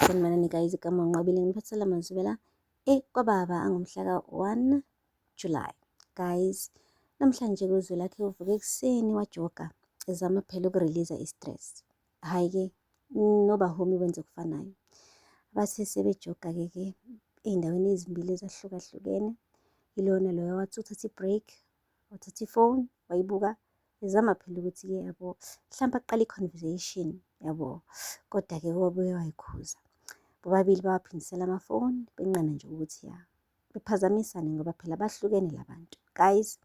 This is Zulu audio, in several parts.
Sanibonani guys, igama uNqobile ngiphathela amazwibela ekwababa angomhla ka-1 July. Guys, namhlanje kuZwelakhe uvuke ekuseni wajoga ezama phela ukurelease i-stress. Hhayi-ke noBahumi wenza okufanayo. Bathe sebejoga-ke ke ey'ndaweni ezimbili ezahlukahlukene. Ilona loya wathi uthatha i-break, wathatha ifoni wayibuka ezama phela ukuthi-ke yabo mhlampe aqale i-conversation yabo, kodwa-ke wabuye wayikhuza. Bobabili bawaphindisela amafoni benqena nje ukuthi ya bephazamisane ngoba phela bahlukene la bantu. Guys,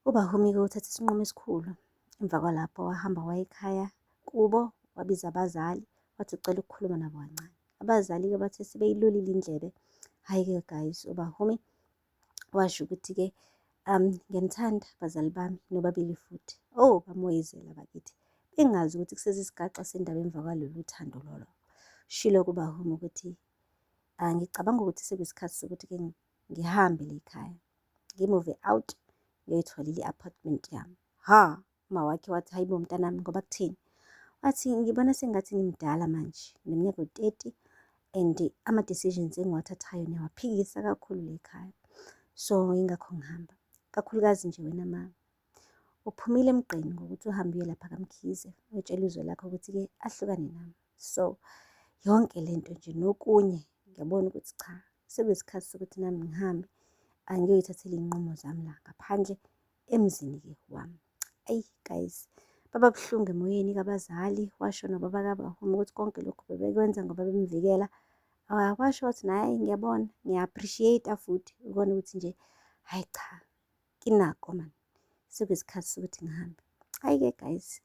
uBahumi-ke uthatha isinqumo esikhulu. Emva kwalapho wahamba waya ekhaya kubo wabiza abazali wathi ucela ukukhuluma nabo kancane. Abazali-ke bathe sebeyilolile indlebe. Hhayi-ke guys, uBahumi washo ukuthi-ke ngiyanithanda bazali bami nobabili futhi. Oh, bamoyizela bakithi. Bengazi ukuthi kusesisigaxa sendaba emva kwalolu thando lolo. Shilo kuBahumi ukuthi ngicabanga ukuthi sekuyisikhathi sokuthi-ke ngihambe le ekhaya. Ngi-move out ngiyoyitholela i-apartment yami. Ha, uma wakhe wathi hayi bo mntanami ngoba kuthini? Wathi ngibona sengathi ngimdala manje, ngineminyaka ewu-30 and ama-decisions engiwathathayo niyawaphikisa kakhulu le ekhaya. So yingakho ngihamba. Kakhulukazi nje wena ma. Uphumile emgqeni ngokuthi uhambe uye lapha kaMkhize uyotshela uzwe lakho ukuthi-ke ahlukane nami. So yonke lento nje nokunye ngiyabona ukuthi cha sekuyisikhathi sokuthi nami ngihambe angiyoyithathela iy'nqumo zami la ngaphandle emzini-ke wami. Ayi guys, baba buhlungu emoyeni kabazali, washo nobaba kaBahumi ukuthi konke lokhu bebekwenza ngoba bemvikela. Washo wathi naye ngiyabona, ngiya-appreciate-a futhi ukubona ukuthi nje hhayi cha kinako mani, sekuyisikhathi sokuthi ngihambe. Hhayi-ke guys,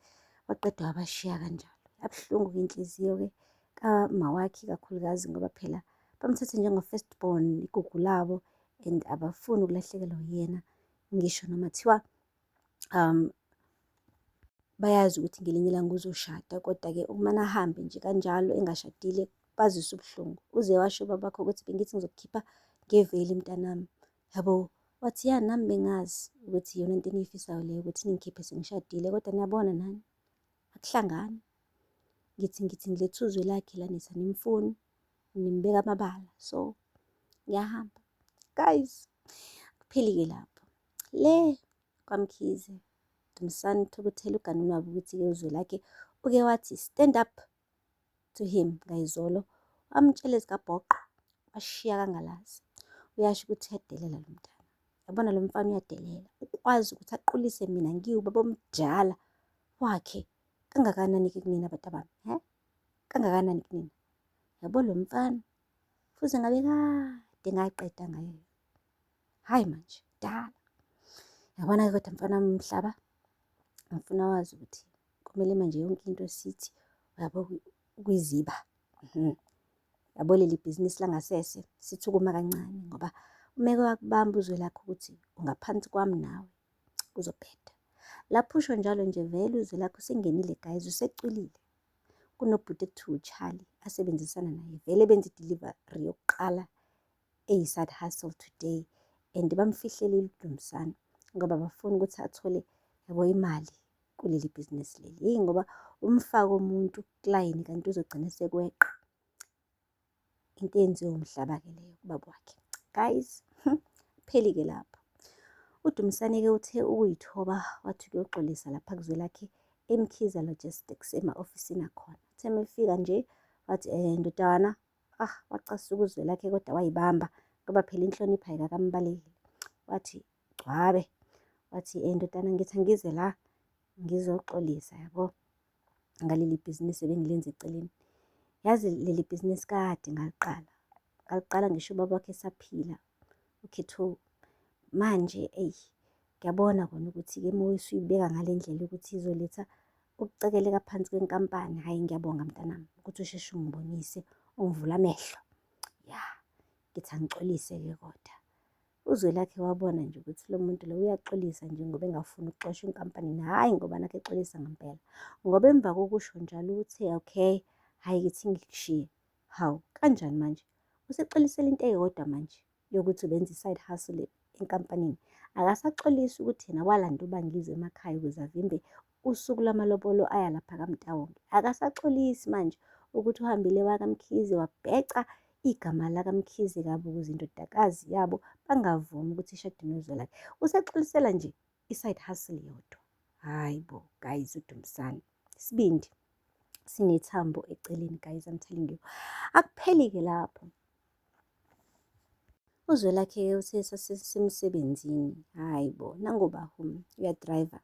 waqeda wabashiya kanjalo. Yabuhlungu-ke inhliziyo-ke kama wakhe kakhulukazi ngoba phela bamthathe njengo-first born, igugu labo and abafuni ukulahlekelwa uyena ngisho noma kuthiwa bayazi ukuthi ngelinye ilanga uzoshada kodwa-ke ukumane ahambe nje kanjalo engashadile bazise ubuhlungu. Uze washo ubabakho ukuthi bengithi ngizokukhipha ngeveli mntanami, yabo. Wathi ya nami bengazi ukuthi iyona into eniyifisayo leyo ukuthi ningikhiphe sengishadile kodwa niyabona nani akuhlangani. Ngithi ngithi ngiletha uzwe lakhe la nithi animfuni nimbeka amabala so ngiyahamba. Guys, akupheli-ke lapho. Le kwaMkhize, Dumisani uthukuthele uganwe ukuthi-ke uZwelakhe uke wathi stand up to him ngayizolo, wamtshela ezikabhoqo washiya kangalazi. Uyasho ukuthi uyadelela lo mntana. Yabona lo mfana uyadelela, ukwazi ukuthi aqulise mina ngiwubaba omdala wakhe kangakanani-ke kunina bantu bami, he? Kangakanani kunina? Yabo lo mfana fuze ngabe kade ngaqeda ngaye. Hhayi manje, kudala. Yabona-ke kodwa mfana wami umhlaba, ngifuna wazi ukuthi kumele manje yonke into sithi uyabo ukuyiziba. Yabo leli bhizinisi langasese sithi ukuma kancane ngoba umeke wakubamba uzwe lakho ukuthi ungaphansi kwami nawe kuzobheda. Lapho usho njalo nje vele uzwe lakho usengenile guys, usecwilile. Kunobhuti ekuthiwa uCharlie asebenzisana naye vele benza i-delivery yokuqala eyi-side hustle today and bamfihlelile uDumisani ngoba bafuna ukuthi athole yabo imali kuleli bhizinisi leli. Yeyi ngoba umfaka umuntu kulayini kanti uzogcina sekweqa. Into eyenziwe umhlaba-ke leyo kubaba wakhe. Guys, pheli-ke lapho. UDumisani-ke uthe ukuyithoba wathi kuyoxolisa lapha kuZwelakhe eMkhize Logistics ema-ofisini akhona. Uthe mefika nje wathi ndodana, ah wacasuka uZwelakhe kodwa wayibamba ngoba phela inhlonipho ayikakambalekeli. Wathi gcwabe, wathi ndodana ngithi angize la ngizoxolisa yabo ngaleli bhizinisi ebengilenza eceleni. Yazi leli bhizinisi kade ngaliqala, ngaliqala ngisho ubaba wakhe esaphila uKhetho. Manje eyi ngiyabona kona ukuthi-ke uma usuyibeka ngale ndlela ukuthi izoletha ukucekeleka phansi kwenkampani, hhayi ngiyabonga mntanami ukuthi usheshe ungibonise, ungivule amehlo. Ya, ngithi angixolise-ke kodwa. UZwelakhe wabona nje ukuthi lo muntu lo uyaxolisa nje ngoba engafuni ukuxoshwa enkampanini, hhayi ngoba nakhu exolisa ngempela. Ngoba emva kokusho njalo uthe okay, hhayi ngithi ngikushiye. Hawu, kanjani manje? Usexolisela into eyodwa manje yokuthi ubenza i-side hustle enkampanini. Akasaxolisi ukuthi yena walanda uBangizwe emakhaya ukuze avimbe usuku lwamalobolo aya lapha kaMtawonke. Akasaxolisi manje, Ukuthi uhambile wakaMkhize wabheca igama lakaMkhize kabi ukuze indodakazi yabo bangavumi ukuthi ishade noZwelakhe. Usexolisela nje i-side hustle yodwa. Hhayi bo, guys, uDumisani. Isibindi sinethambo eceleni, guys, I'm telling you. Akupheli-ke lapho. UZwelakhe-ke uthe sasesemsebenzini. Hhayi bo, nangoba uyadrayiva.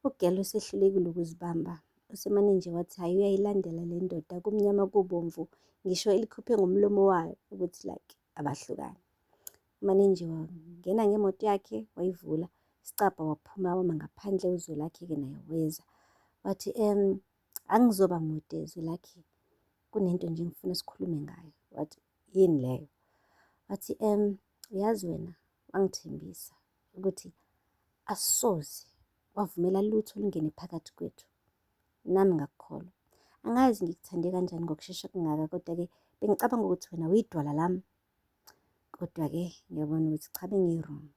U-girl usehlulekile ukuzibamba. Usemane nje wathi hhayi, uyayilandela le ndoda kumnyama kubomvu, ngisho elikhuphe ngomlomo wayo ukuthi like abahlukani. Umane nje wangena ngemoto yakhe, wayivula isicabha, waphuma, wama ngaphandle. UZwelakhe-ke naye weza. Wathi angizoba mude, Zwelakhe, kunento nje engifuna sikhulume ngayo. Wathi yini leyo? Wathi uyazi wena wangithembisa ukuthi asoze wavumela lutho lungene phakathi kwethu. Nami ngakukholwa. Angazi ngikuthande kanjani ngokushesha kungaka, kodwa-ke bengicabanga ukuthi wena uyidwala lami. Kodwa-ke ngiyabona ukuthi cha, bengi-wrong.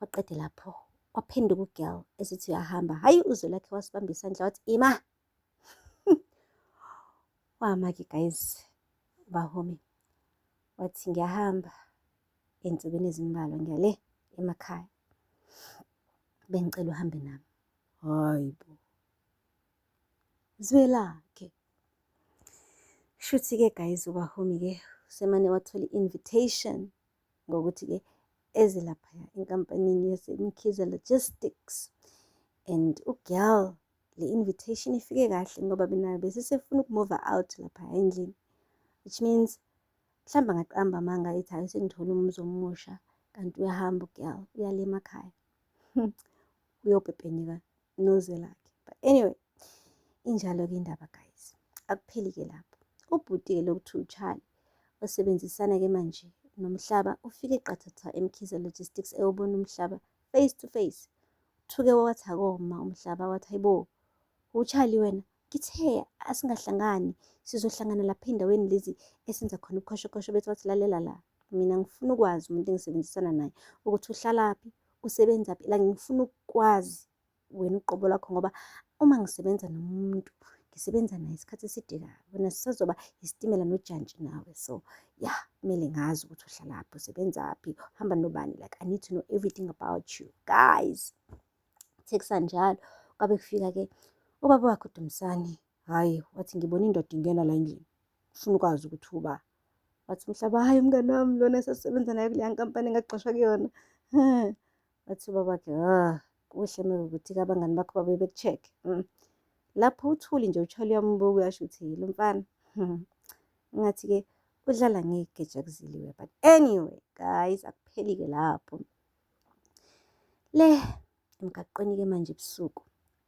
Waqede lapho waphenduka u-girl esithi uyahamba. Hhayi, uZwelakhe wasibamba isandla wathi ima. Wama-ke guys uBahumi, wathi ngiyahamba ey'nsukwini ezimbalwa, ngiyale emakhaya. Bengicela uhambe nami. Hayi bo. Zwelakhe. Shuthi-ke guys uBahumi-ke usemane wathola i-invitation ngokuthi-ke eze laphaya enkampanini yaseMkhize Logistics. And u-girl, le invitation ifike kahle ngoba nayo besesefuna uku-move out laphaya endlini. Which means mhlawumbe angaqamba amanga ethi hhayi, sengithole umuzi omusha, kanti uyahamba u-girl, uyale emakhaya. Uyopepenyeka noZwelakhe. But anyway, injalo-ke indaba, guys. Akupheli-ke lapho. Ubhuti-ke lo kuthiwa uCharlie osebenzisana-ke manje nomhlaba ufike qathatha eMkhize Logistics eyobona umhlaba face to face. Uthuke wathi akoma umhlaba, wathi hayibo, uCharlie wena, ngithe asingahlangani, sizohlangana lapha ey'ndaweni lezi esenza khona ubukhoshokhosho bethu. Wathi lalela la, mina ngifuna ukwazi umuntu engisebenzisana naye ukuthi uhlalaphi, usebenzaphi, la ngifuna ukwazi wena uqobo lwakho, ngoba uma ngisebenza nomuntu ngisebenza naye isikhathi eside kabi, wena sisazoba isitimela nojantshi nawe. So yeah, kumele ngazi ukuthi uhlalaphi, usebenzaphi, uhamba nobani, like I need to know everything about you, guys. Kusanjalo kwabe kufika-ke ubaba wakhe uDumisani. Hhayi, wathi ngibona indoda ingena la endlini, ufuna ukwazi ukuthi uba. Wathi umhlaba, hhayi, umngani wami lona esasisebenza naye kuleya nkampani engaxoshwa kuyona. Wathi ubabakhe, ah, kuhle mekukuthi-ke abangani bakho babuye beku-check. Lapho uthuli nje uCharlie uyambuka, uyasho ukuthi lo mfana ngathi-ke udlala ngegeja kuziliwe. But anyway guys, akupheli-ke lapho. Le emgaqweni-ke manje ebusuku,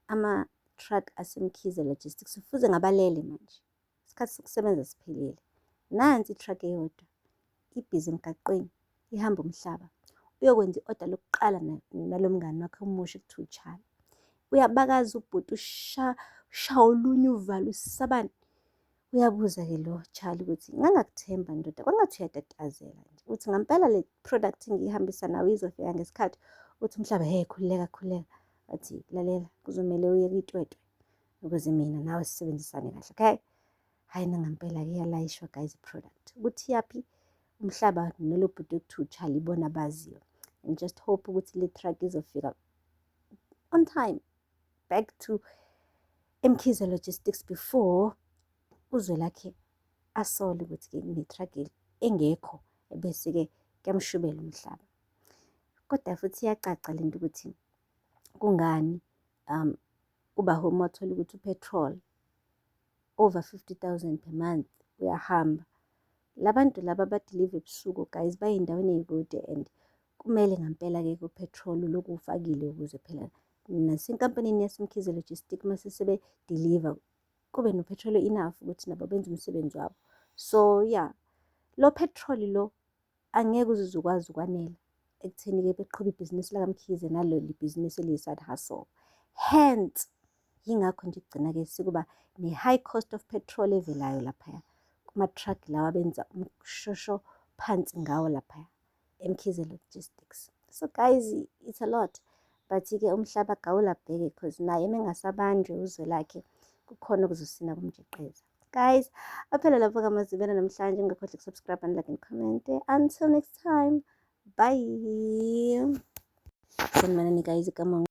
ama-truck aseMkhize Logistics fuze ngabalele manje. Isikhathi sokusebenza siphelile. Nansi i-truck eyodwa ibhizi emgaqweni ihamba umhlaba. Uyokwenza i-order lokuqala nalo mngani wakhe omusha ekuthiwa uCharlie. Uyabakaza ubhuti, ushaya olunye uvalo usabani. Uyabuza-ke lo Charlie ukuthi ngangakuthemba ndoda, kwangathi uyatatazela nje. Uthi ngampela le product engiyihambisa nawe izofika ngesikhathi. Uthi umhlaba, hey, khululeka, khululeka. Wathi lalela, kuzomele uye kwitwetwe ukuze mina nawe sisebenzisane kahle, okay? Hhayi, nangampela-ke iyalayishwa guys i-product. Ukuthi iyaphi, umhlaba nalo bhuti ekuthiwa uCharlie ibona abaziyo. And just hope ukuthi le truck izofika on time back to Mkhize Logistics before uZwelakhe asole ukuthi-ke kune-truck engekho, bese-ke kuyamshubela umhlaba. Kodwa futhi iyacaca lento ukuthi kungani uBahumi wathola ukuthi u-petrol over 50,000 per month uyahamba. Labantu laba abadiliva ebusuku guys baye ey'ndaweni ey'kude, and kumele ngampela-ke ku-petrol lokhu ufakile ukuze phela nasenkampanini yaseMkhize Logistics mase sebe-deliver kube no-petrol enough ukuthi nabo benze umsebenzi wabo. So yeah, lo petrol lo angeke uze ukwazi ukwanela ekutheni-ke beqhube ibhizinisi lakaMkhize naleli bhizinisi eliyi-side hustle. Hence, yingakho nje kugcina-ke sekuba ne-high cost of petrol evelayo laphaya kuma-truck lawa abenza umshosho phansi ngawo laphaya eMkhize Logistics. So guys, it's a lot. But-ke umhlaba gawula bheke, cause naye mengasabanjwe uZwelakhe kukhona okuzosina kumjeqeza. Guys, aphela lapho kaMazibela namhlanje. Ngingakhohlwa ukusubscribe and like and comment. Until next time, bye. Sanibonani guys, igama